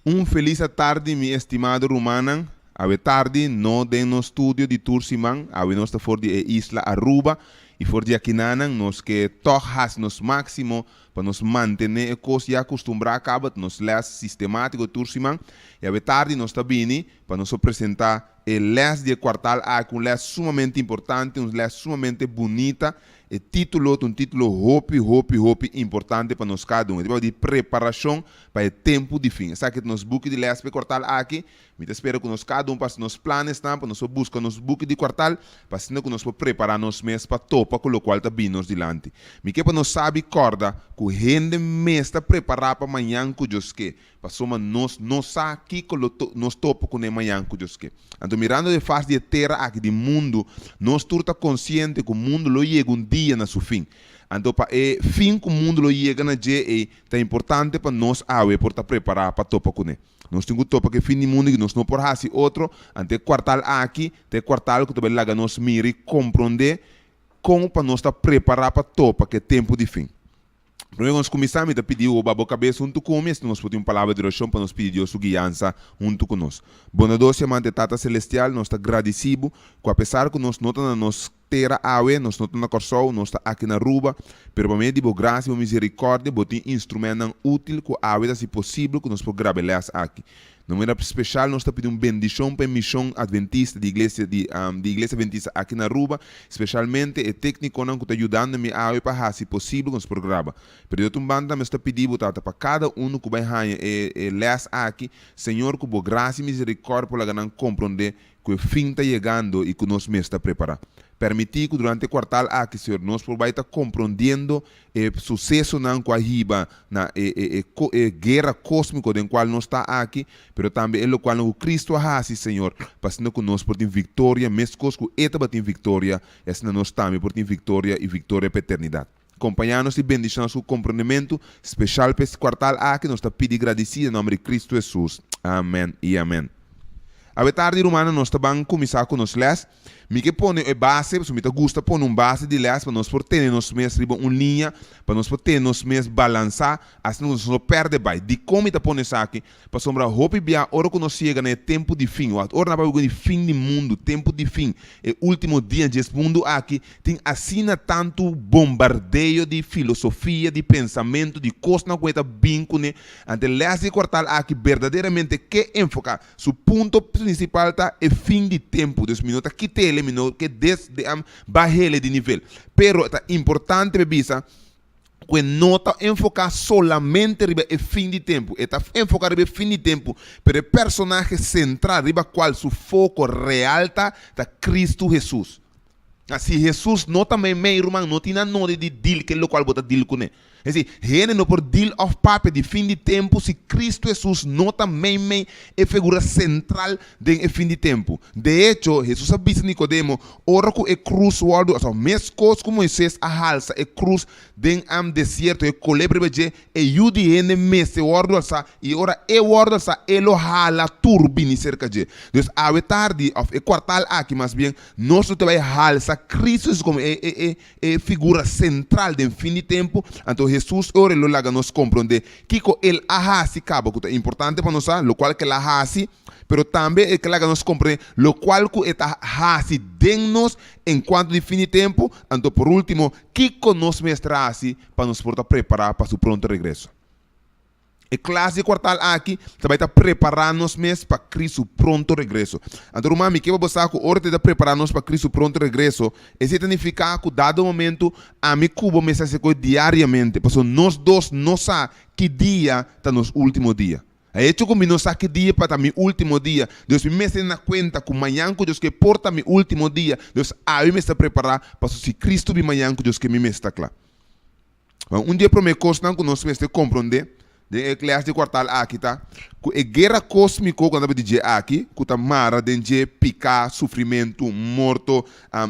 Un felis atardi mi estimado rumannan. Awe tardi no den nos studio di tur siman, awe nos ta for di e isla Aruba y for di akinanan nos ke tog haci nos maximo pa nos mantene e cos ya acostumbrá caba nos les sistematico tur siman y awe tardi nos ta bini pa nos presenta e les di e kwartal aki, un les sumamente importante, un les sumamente bunita. E título ta un título hopi, hopi, hopi importante pa nos kada un. E ta papia di preparashon pa e tempu di fin. Esaki ta nos buki di les pa e kwartal aki. Mi ta spera ku nos kada un pa hasi nos planesnan pa nos por buska nos buki di kwartal, pa asina ku nos por prepará nos mes pa topa ku lokual ta bini nos dilanti. Mi ke pa nos sabi kòrda ku hende mes ta prepará pa mañan ku Dios ke. Pasobra nos no sa kiko lo nos topa kuné mañan ku Dios ke. Anto mirando e fas di e tera aki, di mundu, nos tur ta konsiente ku mundu lo yega un dia na su fin. Anto pa e fin ku mundu lo yega na dje ei, ta importante pa nos awe por ta prepará pa topa kuné. Nos tin ku topa ku e fin di mundu i nos no por hasi otro. Anto e kuartal aki ta e kuartal ku ta bai laga nos mira i komprondé kon pa nos ta prepará pa topa ku e tempu di fin. Promé ku nos kuminsá, mi ta pidi bo ba bo kabes huntu ku mi, asina nos por tin un palabra di orashon pa nos pidi Dios su guiansa huntu ku nos. Bondadoso i amante Tata Selestial, nos ta gradisí Bo ku apesar ku nos no ta na nos tera awe, nos no ta na Kòrsou, nos ta aki na Aruba, pero pa medio di Bo grasia i Bo miserikòrdia, Bo tin instrumentnan útil ku awe ta hasi posibel ku nos por graba e lès aki. Na manera speshal nos ta pidi un bendishon pa e mishon adventista di iglesia di di iglesia adventista aki na Aruba, speshalmente e teknikonan ku ta yudando mi awe pa hasi posibel ku nos por graba. Pero di otro un banda tambe nos ta pidi bo Tata pa kada unu ku bai haña e e lès aki, Señor ku bo grasia i miserikòrdia por laga nan komprondé ku e fin ta yegando i ku nos mes ta prepará. Permití ku durante e kuartal aki, Señor, nos por bai ta komprondiendo e susesonan ku a hiba na e e e e guera kósmiko den kual nos ta aki, pero tambe e lokualnan ku Kristu a hasi, Señor, pa asina ku nos por tin viktoria meskos ku E tabatin viktoria, i asina nos tambe por tin viktoria i viktoria pa eternidat. Kompañá nos i bendishoná nos ku komprondementu speshal pa es kuartal aki, nos ta pidi gradisí den nòmber di Kristu Hesus. Amèn i amèn. Awe tardi, rumannan, nos ta ban kuminsá ku nos lès. Mi ke pone e base, pasobra mi ta gusta pone un base di lès pa nos por tene nos mes riba un liña, pa nos por tene nos mes balansá, asina ku nos no pèrdè bai. Dikon mi ta pone esaki? Pasobra hopi bia ora ku nos yega na e tempu di fin, wak, ora nan papia di fin di mundu, tempu di fin, e último dia dje es mundu aki, tin asina tantu bombardeo di filosofia, di pensamentu, di kosnan ku e ta bin kuné. Anto e lès di e kuartal aki berdaderamente ke enfoká. Su punto prinsipal ta e fin di tempu. Dus mi no ta kit'ele, mi no ke des, bah'ele di nivel. Pero ta importante pa bisa ku e no ta enfoká solamente riba e fin di tempu. E ta enfoká riba e fin di tempu, pero e personahe sentral riba kual su foko real ta, ta Kristu Hesus. Si Hesus no ta meimei, ruman, no tin nodi di dil ke lokual bo ta dil kuné. Es decir, hende no por dil òf papia di fin di tempu si Kristu Hesus no ta meimei e figura sentral den e fin di tempu. De echo, Hesus a bisa Nikodemo, ora ku e krus wòrdu alsá, meskos ku Moises a halsa e krus den am desierto, e kolebra riba dje, e Yu di hende mester wòrdu alsá, i ora e wòrdu alsá, e lo hala tur bini serka dje. Dus awe tardi, òf e kuartal aki mas bien, nos lo ta bai halsa Kristu Hesus komo e e e e figura sentral den fin di tempu. Anto Hesus e ora e lo laga nos komprondé kiko el a hasi kaba ku ta importante pa nos sa, lokual ku el a hasi, pero tambe e ke laga nos komprendé lokual ku e ta hasi den nos en kuantu di fin di tempu. Anto por último, kiko nos mester hasi pa nos por ta prepará pa su pronto regreso? E klas di kuartal aki ta bai ta prepará nos mes pa Cristo su pronto regreso. Anto ruman, mi ke pa bo sa ku ora te ta prepará nos pa Cristo su pronto regreso, esei ta nifiká ku dado momento ami ku bo mester hasi kos diariamente, pasobra nos dos no sa ki dia ta nos último dia. E hecho ku mi no sa ki dia pa ta mi último dia, Dios mi mester tene na kuenta ku mañan ku Dios ke por ta mi último dia, Dios awe mester prepará pasobra si Cristo bin mañan ku Dios ke mi mester ta kla. Un di e promé kosnan ku nos mester komprondé den e klas di kuartal aki ta ku e guera kósmiko ku nan ta di dje aki, ku ta mara den dje piká, sufrimentu, morto,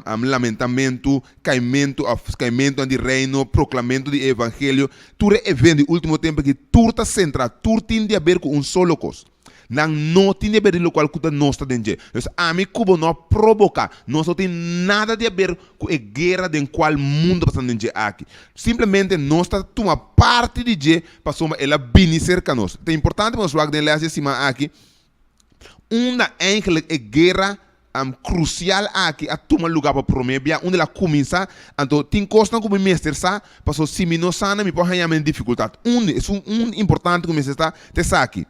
lamentamentu, kaimentu òf kaimentunan di reino, proklamentu di e evangelio, tur e evento di último tempu aki tur ta sentrá, tur tin di aber ku un solo kos. Nan no tin di haber di lokual ku ta nos ta den dje. Dus ami ku bo no a proboká. Nos no tin nada di haber ku e guera den kual mundu ta pasando den dje aki. Simplemente nos ta tuma parti di dje pasobra el a bini serka nos. Ta importante pa nos wak den les di e siman aki unda eigenlijk e guera krusial aki a tuma lugá pa promé bia, unda el a kuminsá. Anto tin kosnan ku mi mester sa, pasobra si mi no sa nan mi por haña mi den difikultat. Un, esun un importante ku mi mester sa ta esaki,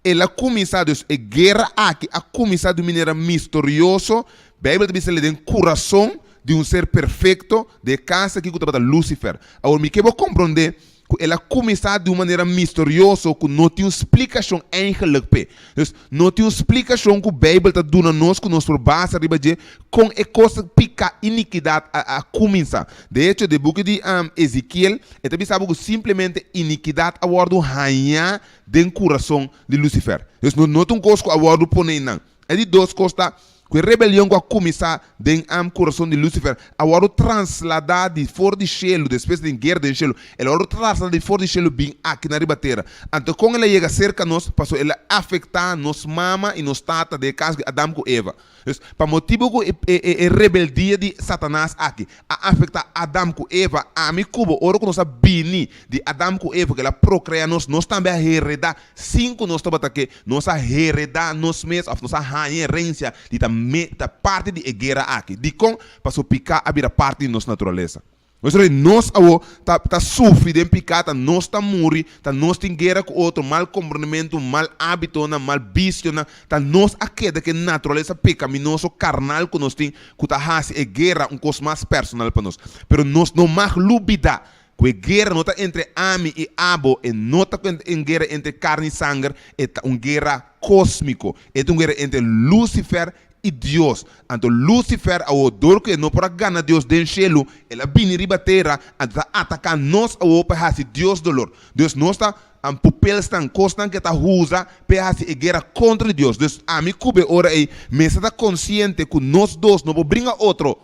El a kuminsá, dus e guera aki a kuminsá di un manera misterioso, Beibel ta bisa el den kurason di un ser perfekto den e kas aki ku tabata Lusifer. Awor mi ke bo komprondé ku el a kuminsá di un manera misterioso ku no tin un splikashon eigenlik p'e. Dus, no tin un splikashon ku Beibel ta duna nos ku nos por basa riba dje kon e kos piká, inikidat, a a kuminsá. De echo, den buki di Ezekiel, e ta bisa bo ku simplemente inikidat a wòrdu hañá den kurason di Lusifer. Dus, no no ta un kos ku a wòrdu pone einan. E di dos kos ta ku e rebelion ku a kuminsá den kurason di Lusifer a wòrdu trasladá di for di shelu, despues di guera den shelu, el a wòrdu trasladá di for di shelu bin aki na riba tera. Anto kon el a yega serka nos? Pasobra el a afektá nos mama i nos tata den e kas di Adam ku Eva. Dus, pa motibu ku e rebeldia di Satanas aki a afektá Adam ku Eva, ami ku bo, ora ku nos a bini di Adam ku Eva ku el a prokreá nos, nos tambe a heredá Sin ku nos tabata ke, nos a heredá nos mes òf nos a haña herensia di ta me ta parti di e guera aki. Dikon? Pasobra piká a bira parti di nos naturalesa. Nos rei nos awor ta ta sufri den piká, ta nos ta muri, ta nos tin guera ku otro, mal komprondementu, mal ábitonan, mal bisionan, ta nos a keda ku e naturalesa pekaminoso, karnal ku nos tin, ku ta hasi e guera un kos mas personal pa nos. Pero nos no mag lubidá Ku e guera no ta entre ami i abo, e no ta un guera entre karni i sanger, e ta un guera kósmiko. E ta un guera entre Lucifer i Dios. Anto Lucifer awor, dor ku e no por a gana Dios den shelu, el a bini riba tera, anto ta ataká nos awor pa e hasi Dios dolor. Dus nos ta pupelsnan, kosnan ku e ta usa pa e hasi e guera kontra di Dios. Dus ami ku bo e ora ei mester ta konsiente ku nos dos no por bringa otro.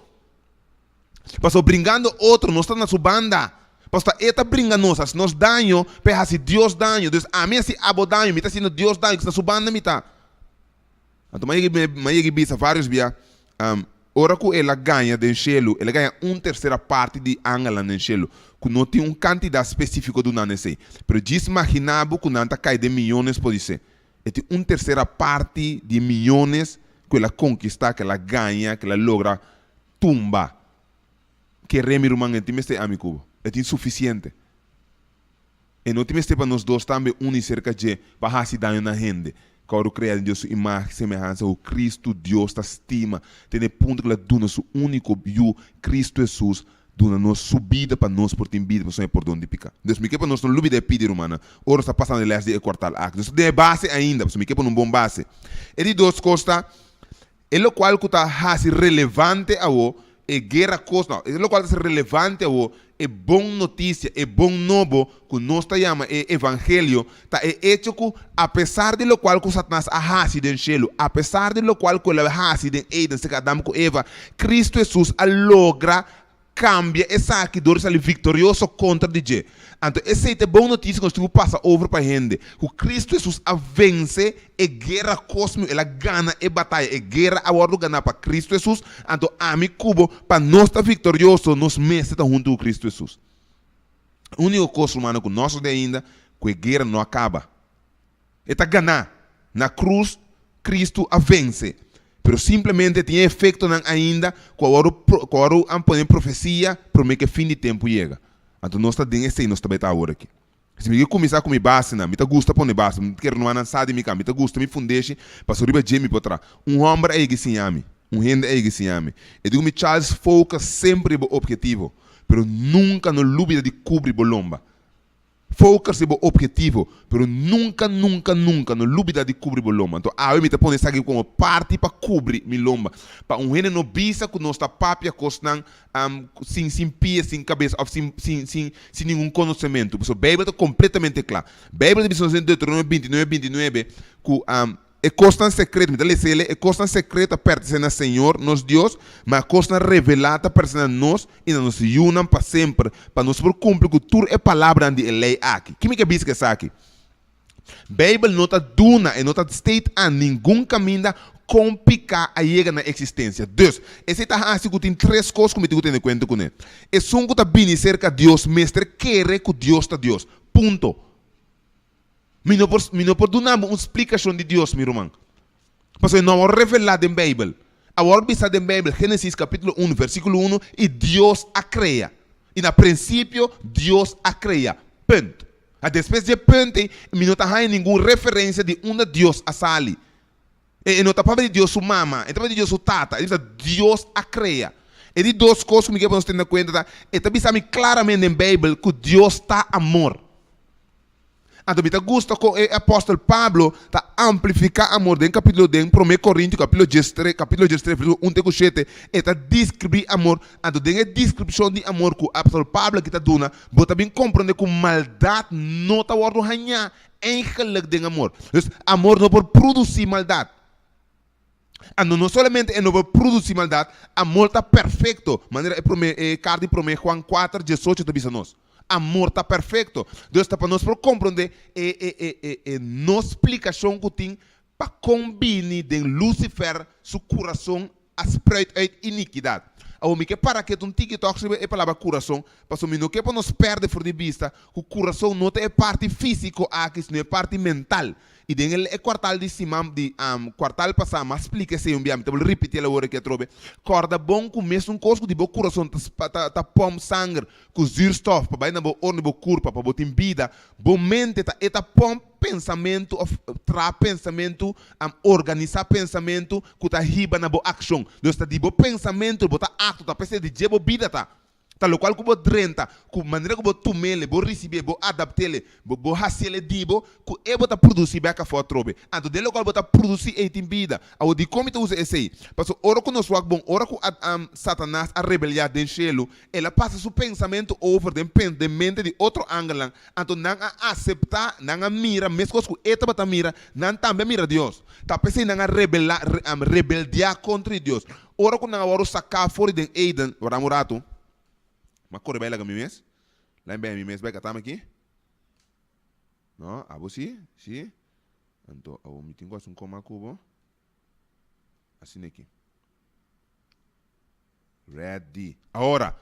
Pasobra bringando otro nos ta na su banda. Pasobra ta e ta bringa nos, hasi nos daño, pa e hasi Dios daño. Dus ami hasi abo daño, mi ta hasiendo Dios daño, ku na su banda mi ta. Anto mi a yega mi a yega bisa varios bia, ora ku el a gaña den shelu, el a gaña un tersera parti di angelnan den shelu, ku no tin un kantidat spesífiko duna nan esei. Pero djis maginá bo ku nan ta kai den miyones podisé. E tin un tersera parti di e miyones ku el a konkistá, ku el a gaña, ku el a logra tumba. Kere mi ruman e tin mester ami ku bo. E tin sufisiente. E no tin mester pa nos dos tambe uni serka dje pa hasi daño na hende. Ku a wòrdu krea den Dios su imagen i semehansa ku Kristu Dios ta stima te na e punto ku el a duna su úniko Yu, Kristu Hesus, duna nos su bida pa nos por tin bida pasobra e pordon di piká. Dus mi ke pa nos no lubida e pidi rumannan ora nos ta pasando e lès di e kuartal aki. Nos ta den e base ainda pasobra mi ke pone un bon base. E di dos kos ta. E lokual ku ta hasi relevante awo e guera kos, no, e lokual ta hasi relevante awo e bon notisia, e bon nobo ku nos ta yama e evangelio, ta e echo ku apesar di lokual ku Satanas a hasi den shelu, apesar di lokual ku el a hasi den Eden serka Adam ku Eva, Kristu Hesus a logra Kambia esaki dor di sali viktorioso kontra di dje. Anto esei ta e bon notisia ku nos tin ku pasa over pa hende, ku Kristu Hesus a vense e guera kosmiko, el a gana e bataya, e guera a wòrdu ganá pa Kristu Hesus, anto ami ku bo, pa nos ta viktorioso, nos mester ta huntu ku Kristu Hesus. Úniko kos, rumannan, ku nos ta ainda, ku e guera no a kaba. E ta ganá. Na krus, Kristu a vense. Pero simplemente tin e efektonan ainda ku a wòrdu ku a wòrdu a pone profesia promé ku e fin di tempu yega. Anto nos ta den esei nos ta bai ta awor aki. Si mi ke kuminsá ku mi basenan, mi ta gusta pone base, mi kere nuanan sa di mi kama, mi ta gusta mi fundeshi, pasobra riba dje mi por traha. Un hòmber a yega i siña mi, un hende a yega i siña mi. E di ku mi, Charles, focus semper riba bo objetivo, pero nunka no lubida di kubri bo lomba. Focus riba bo objetivo, pero nunca, nunca, nunca no lubida di cubri bo lomba. Anto awe mi ta pone esaki como parti pa cubri mi lomba, pa un hende no bisa cu nos ta papia cosnan sin sin pia, sin cabes of sin sin sin sin ningun conocemento. Pasobra Bijbel ta completamente cla. Bijbel ta bisa nos den Deuteronomio 29, 29 cu E kosnan sekreto, mi ta lesa el, e kosnan sekreto a pertenesé na Señor, nos Dios, ma e kosnan revelá ta pertenesé na nos i na nos yunan pa semper, pa nos por kumpli ku tur e palabranan di e lei aki. Ki mi ke bisa ku esaki? Beibel no ta duna e no ta state aan ningun kaminda kon piká a yega na eksistensia. Dus, esei ta hasi ku tin tres kos ku mi tin ku tene kuenta kuné. Esun ku ta bini serka Dios mester kere ku Dios ta Dios. Punto. Mi no por mi no por duna bo un splikashon di Dios, mi ruman. Pasobra e no a wòrdu revelá den Beibel. A wòrdu bisá den Beibel, Génesis kapítulo unu, versíkulo unu, I Dios a krea. I na prinsipio Dios a krea. Punt. A Despues di e punt ei, mi no ta haña ningun referensia di unda Dios a sali. E e no ta papia di Dios su mama, e ta papia di Dios su tata, e ta bisa Dios a krea. E di dos kos ku mi ke pa nos tene na kuenta ta, e ta bisa mi klaramente den Beibel ku Dios ta amor. Anto mi ta gusta kon e apòstel Pablo ta amplifiká amor den kapítulo den Promé Korintio kapítulo diestres kapítulo diestres versíkulo un te ku shete e ta deskribí amor. Anto den e deskripshon di amor ku apòstel Pablo aki ta duna bo ta bin komprondé ku maldat no ta wòrdu hañá eigenlik den amor. Dus amor no por produsí maldat. Anto no solamente e no por produsí maldat, amor ta perfekto, manera e promé e karta di promé Juan kuater diesocho ta bisa nos. Amor ta perfekto. Dus ta pa nos por komprondé e e e e e no splikashon ku tin pa kon bini den Lucifer su kurason a spruit uit inikidat. Awor mi ke para ketu un tiki tòg riba e palabra kurason, pasobra mi no ke pa nos pèrdè for di bista ku kurason no ta e parti físiko aki sino e parti mental. I den e kuartal di siman di kuartal pasá mi a splika esei un bia, mi ta bol ripití el awor aki atrobe. Kòrda bon ku mesun kos ku di bo kurason ta ta pòmp sanger ku zuurstof pa bai na bo orni bo kurpa pa bo tin bida, bo mente ta e ta pòmp pensamentu òf traha pensamentu, organisá pensamentu ku ta hiba na bo akshon. Dus ta di bo pensamentu bo ta aktua, ta p'esei di dje bo bida ta. Ta lokual ku bo drenta, ku manera ku bo tum'ele, bo risib'é, bo adapt'ele, bo bo hasi'ele di bo, ku e bo ta produsí bèk afó atrobe. Anto den lokual bo ta produsí ei tin bida. Awor dikon mi ta usa esei? Pasobra ora ku nos wak bon, ora ku Satanas a rebeliá den shelu, el a pasa su pensamentu over den pen den mente di otro angelnan, anto nan a aseptá, nan a mira meskos ku e tabata mira, nan tambe a mira Dios. Ta p'esei nan a rebelá, rebeldiá kontra di Dios. Ora ku nan a wòrdu saká for di den Eden, wardam un ratu, mi a kore bai laga mi mes, laga mi bai mi mes bai katami aki. No, abo si, si. Anto abo mi tin ku hasi un koma ku bo. Asina aki. Ready. Ahora,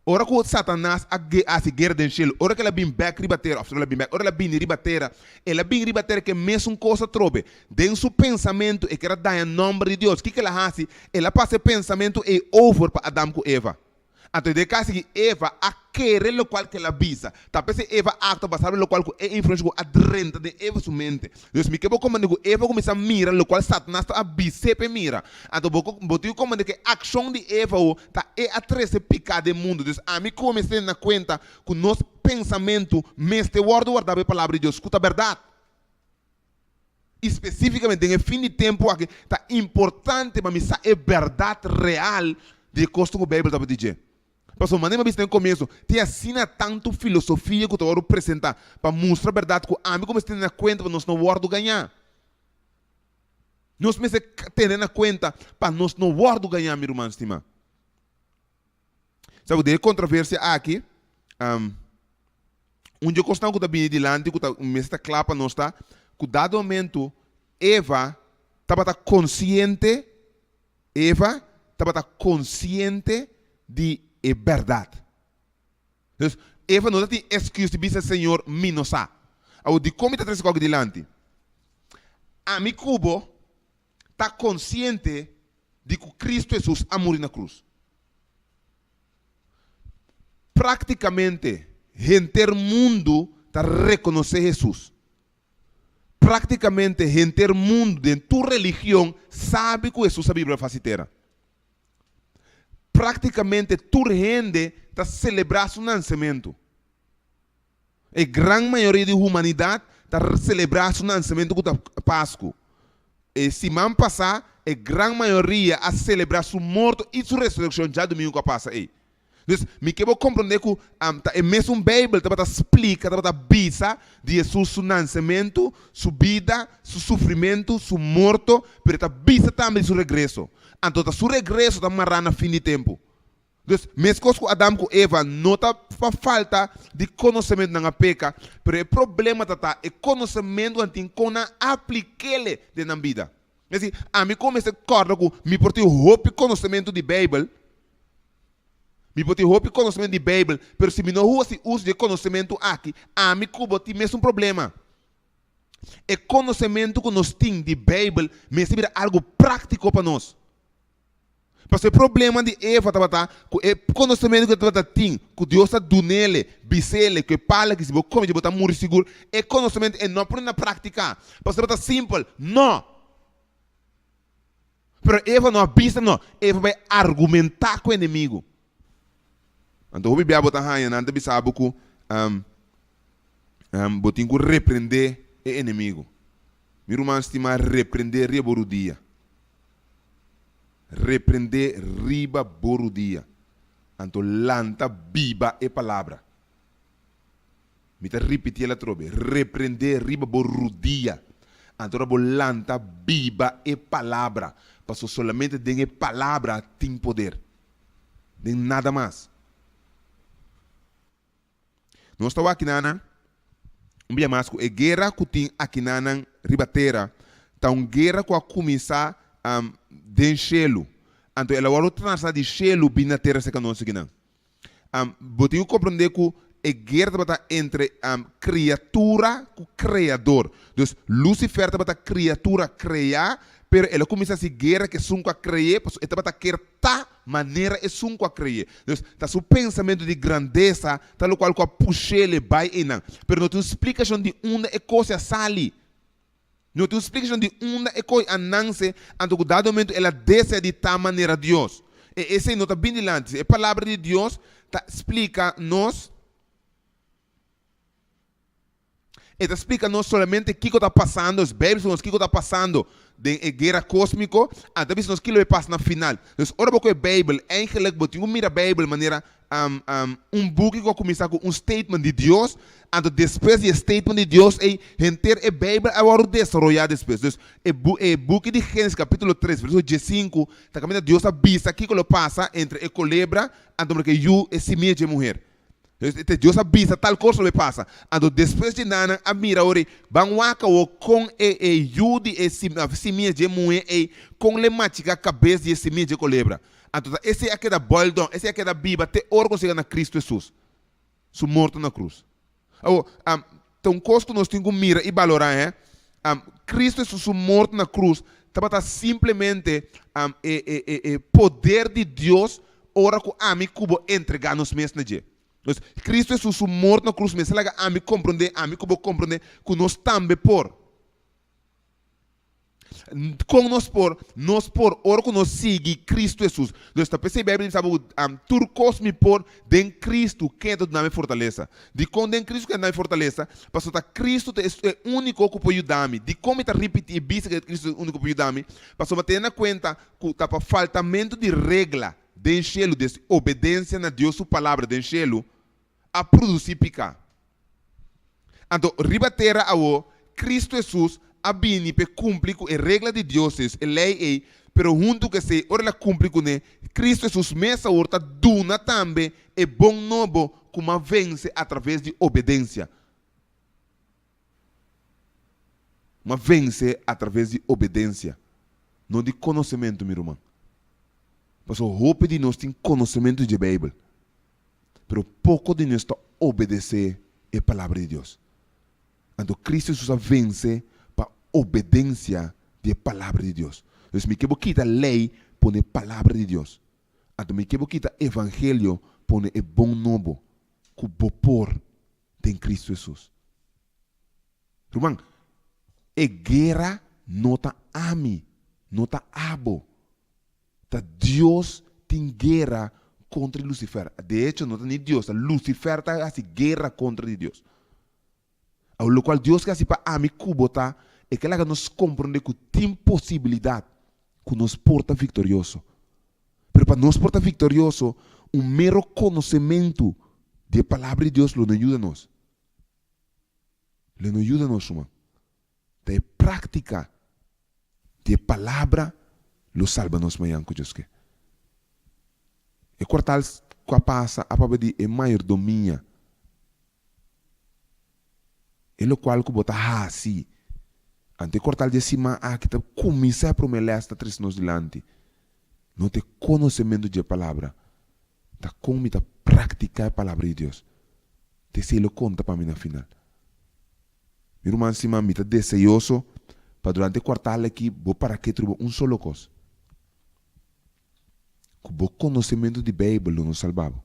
ora ku Satanas a hasi guera den shelu, ora ku el a bin bèk riba tera, òf el a bin bèk, ora el a bini riba tera, el a bin riba tera ku e mesun kos atrobe. Den su pensamentu e kier a daña nòmber di Dios. Kiko el a hasi? El a pasa e pensamentu ei over pa Adam ku Eva. Anto den e kas aki Eva a kere lokual ku el a bisa. Ta p'esei Eva a aktua basado den lokual ku e influensha ku a drenta den Eva su mente. Dus mi ke bo komprende ku Eva kuminsá mira lokual Satanas ta a bis'é p'e mira. Anto bo bo tin ku komprende ku e akshon di Eva ho ta e a trese piká den mundu. Dus ami ku bo mester tene na kuenta ku nos pensamentu mester wòrdu wardá pa e Palabra di Dios, ku ta bèrdat. I spesífikamente den e fin di tempu aki ta importante pa mi sa e bèrdat real di e kosnan ku Beibel ta papia di dje. Pasobra manera mi a bisa den komienso, tin asina tantu filosofia ku ta wòrdu presentá pa mustra bèrdat ku ami ku mester tene na kuenta pa nos no wòrdu gañá. Nos mester tene na kuenta pa nos no wòrdu gañá, mi ruman stimá. Sa ku den e kontroversia aki, un di e kosnan ku ta bini dilanti ku ta mester ta kla pa nos ta ku dado momentu Eva tabata konsiente, Eva tabata konsiente di e bèrdat. Dus, Eva no ta tin esküs di bisa Señor mi no sa. Awor dikon mi ta trese kòke dilanti? Ami ku bo ta konsiente di ku Kristu Hesus a muri na krus. Práktikamente henter mundu ta rekonosé Hesus. Práktikamente henter mundu den tur religion sabi ku Hesus a biba na fas di tera. Práktikamente tur hende ta selebrá su nansementu. E gran mayoria di humanidat ta selebrá su nansementu ku ta Pasku. E siman pasá e gran mayoria a selebrá su morto i su resurekshon djadumingu ku a pasa ei. Dus, mi ke bo komprondé ku ta e mesun Beibel tabata splika, tabata bisa di Hesus su nansementu, su bida, su sufrimentu, su morto, pero e ta bisa tambe di su regreso. Anto ta su regreso ta mará na fin di tempu. Dus, meskos ku Adam ku Eva no ta pa falta di konosementu nan a peka, pero e problema ta ta e konosementu nan tin kon nan aplik'ele den nan bida. Es desi, ami ku mester kòrda ku mi por tin hopi konosementu di Beibel, mi por tin hopi konosementu di Beibel, pero si mi no hasi uso di e konosementu aki, ami ku bo tin mesun problema. E konosementu ku nos tin di Beibel mester bira algu práktiko pa nos. Pasobra e problema di Eva tabata ku e konosementu ku e tabata tin, ku Dios a dun'ele, bis'ele ku e pala ki si bo kome dje bo ta muri sigur, e konosementu e no a pone na práktika. Pasobra tabata simpel, No! Pero Eva no a bisa no, Eva bai argumentá ku e enemigu. Anto hopi bia bo ta haña nan ta bisa bo ku bo tin ku reprendé e enemigu. Mi ruman stimá, reprendé riba bo rudia. Reprendé riba bo rudia, anto lanta biba e palabra. Mi ta ripitiel atrobe, reprendé riba bo rudia, anto ora bo lanta biba e palabra, paso solamente den e palabra tin poder, den nada mas. Nos ta wak kinanan un bia mas ku e guera ku tin akinanan riba tera ta un guera ku a kuminsá den shelu. Anto el a wòrdu transla di shelu bin na tera serka nos akinan. Bo tin ku komprondé ku e guera tabata entre kriatura ku Kreador. Dus Lucifer tabata kriatura kreá, pero el a kuminsá hasi guera ku esun ku a kre'é pasobra e tabata ker ta manera esun ku a kreye. Dus, ta su pensamentu di grandesa ta lokual ku a push'ele bai einan. Pero no tin un splikashon di unda e kos a sali. No tin un splikashon di unda e kos a nanse, anto ku dado momentu el a desea di ta manera Dios. E esei no ta bin dilanti. E Palabra di Dios ta splika nos. E ta splika nos solamente kiko ta pasando, es Bijbel splika nos kiko ta pasando den e guera kosmiko, anto ta bisa nos kilo e pasa na final. Dus ora bo kohe Bijbel, eigenlijk bo tin ku mira Bijbel manera un buki ku a kuminsá ku un statement di Dios, anto despues di e statement di Dios ei, henter e Bijbel a wòrdu desaroyá despues. Dus e e buki di Génesis kapítulo tres versíkulo diesinku ta kaminda Dios a bisa kiko lo pasa entre e kolebra anto ku e yu, e simia dje muher. Te Dios a bisa tal kos lo be pasa. Anto despues dje nan a mira ora ei, ban wak awor kon e e yu di e simia dje muhé ei, kon l'e machiká kabes di e simia dje kolebra. Anto ta esei a keda boil down, esei a keda biba te ora ku nos yega na Kristu Hesus, su morto na krus. Awor, ta un kos ku nos tin ku mira i balorá, hè. Kristu Hesus su morto na krus tabata simplemente e e e e poder di Dios ora ku ami ku bo entregá nos mes na dje. Pues, Kristu Hesus su morto na krus mester laga ami komprondé, ami ku bo komprondé, ku nos tambe por. Kon nos por? Nos por ora ku nos sigui Kristu Hesus. Dus ta p'esei Beibel ta bisa bo ku tur kos mi por den Kristu ken ta duna mi fortalesa. Dikon den Kristu ken ta duna mi fortalesa? Pasobra ta Kristu ta e úniko ku por yuda mi. Dikon mi ta ripití i bisa ku Kristu ta e úniko ku por yuda mi? Pasobra tene na kuenta ku ta pa faltamentu di regla den shelu, des obedensia na Dios su palabra den shelu, a produsí piká. Anto, riba tera awor, Kristu Hesus a bini p'e kumpli ku e regla di Dios, es, e lei ei, pero huntu ku esei, ora el a kumpli kuné, Kristu Hesus mes awor ta duna tambe e bon nobo ku m'a vense atraves di obedensia. M'a vense atraves di obedensia, no di konosementu, mi ruman. Pasobra hopi di nos tin konosementu dje Beibel. Pero poko di nos ta obedesé e Palabra di Dios. Anto Cristo Jesus a vense pa obedensia di e Palabra di Dios. Dus mi ke bo kita lei pone Palabra di Dios. Anto mi ke bo kita evangelio pone e bon nobo ku bo por den Cristo Jesus. Ruman, e guera no ta ami, no ta abo. Ta Dios tin guera kontra di Lucifer. De hecho, no ta ni Dios, ta Lucifer ta hasi guera kontra di Dios. Awor, lokual Dios ke hasi pa ami ku bo ta, e ke laga nos komprondé ku tin posibilidat ku nos por ta viktorioso. Pero pa nos por ta viktorioso, un mero konosementu di e Palabra di Dios lo no yuda nos. Lo no yuda nos, ruman. Ta e práktika di e palabra lo salba nos mañan ku Dios ke. E kwartal ku a pasa a papia di e mayordomia. E lokual ku bo ta hasi. Anto e kwartal di e siman aki ta kuminsá e promé lès ta trese nos dilanti. No ta e konosementu dje palabra, ta kon mi ta praktiká e palabra di Dios. Ta esei lo konta pa mi na final. Mi ruman stima, mi ta deseoso pa durante e kwartal aki bo para ketu riba un solo kos. Ku bo konosementu di Beibel lo no salba bo,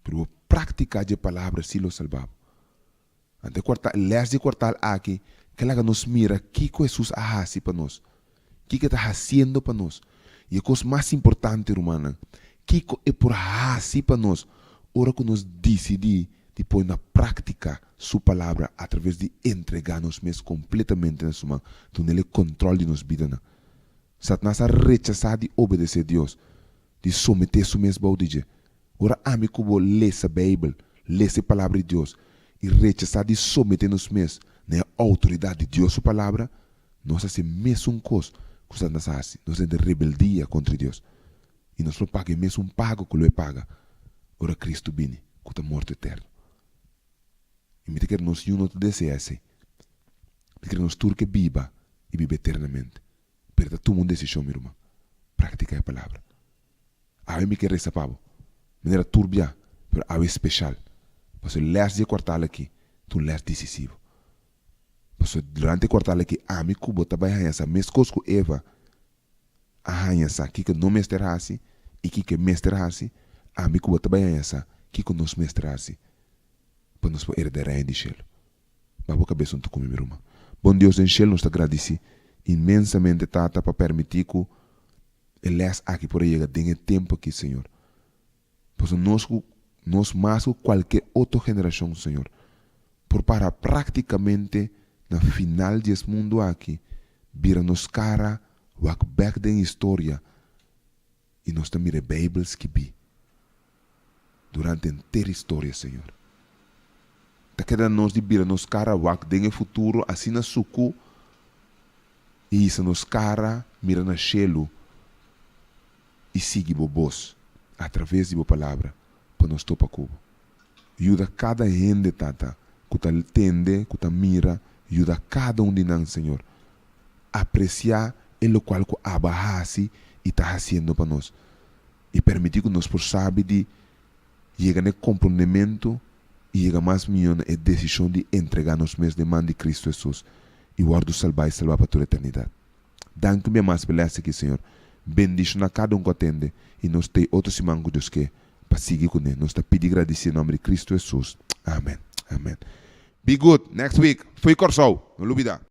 pero bo praktiká dje palabra sí lo salba bo. Anto e kuartal, lès di e kuartal aki ke laga nos mira kiko Hesus a hasi pa nos, kiko e ta hasiendo pa nos, i e kos mas importante, rumannan, kiko e por hasi pa nos ora ku nos disidí di pone na práktika su Palabra atraves di entregá nos mes kompletamente na su man, dun'el e kòntròl di nos bidanan. Satanas a rechasá di obedesé Dios, di someté su mes bou di dje. Ora ami ku bo lesa Beibel, lesa e Palabra di Dios i rechasá di someté nos mes na e outoridat di Dios su Palabra, nos hasi e mesun kos ku Satanas a hasi, nos hende rebeldia kontra Dios. I nos lo paga e mesun pago ku lo e paga ora Kristu bini, ku ta morto eterno. I mi ta kere nos niun no ta deseá esei. Mi ta kere nos tur ke biba i biba eternamente. Pero ta tuma un desishon, mi ruman. Praktiká e palabra. Awe mi ke resa pa bo. Manera tur bia, pero awe speshal. Pasobra e lès di e kuartal aki ta un lès disisivo. Pasobra durante e kuartal aki ami ku bo ta bai haña sa meskos ku Eva a haña sa kiko no mester hasi i kiko e mester hasi, ami ku bo ta bai haña sa kiko nos mester hasi pa nos por hereda e Reino di Shelu. Ba bo kabes huntu ku mi, mi ruman. Bon Dios den shelu, nos ta gradisí inmensamente, Tata, pa permití ku e lès aki por a yega den e tempu aki, Señor. Pasobra nos ku nos mas ku kualke otro generashon, Señor, por para práktikamente na final di es mundu aki, bira nos kara wak bèk den historia i nos ta mira e Beibel skibí durante henter historia, Señor. Ta keda na nos di bira nos kara wak den e futuro asina suku i hisa nos kara mira na shelu i sigui Bo bos atraves di Bo Palabra pa nos topa ku Bo. Yuda kada hende, Tata, ku ta tende, ku ta mira, yuda kada un di nan, Señor, apresiá e lokual ku Abo a hasi i ta hasiendo pa nos, i permití ku nos por sabi di yega na e komprondementu i yega mas mihó na e desishon di entregá nos mes den man di Kristu Hesus i wòrdu salbá i salbá pa tur eternidat. Danki un bia mas pa e lès aki, Señor. Bendishoná kada un ku a tende i nos t'ei otro siman ku Dios ke pa sigui kuné. Nos ta pidi i gradisí den nòmber di Kristu Hesus. Amen. Amen. Be good. Next week. Fo'i Kòrsou. No lubidá.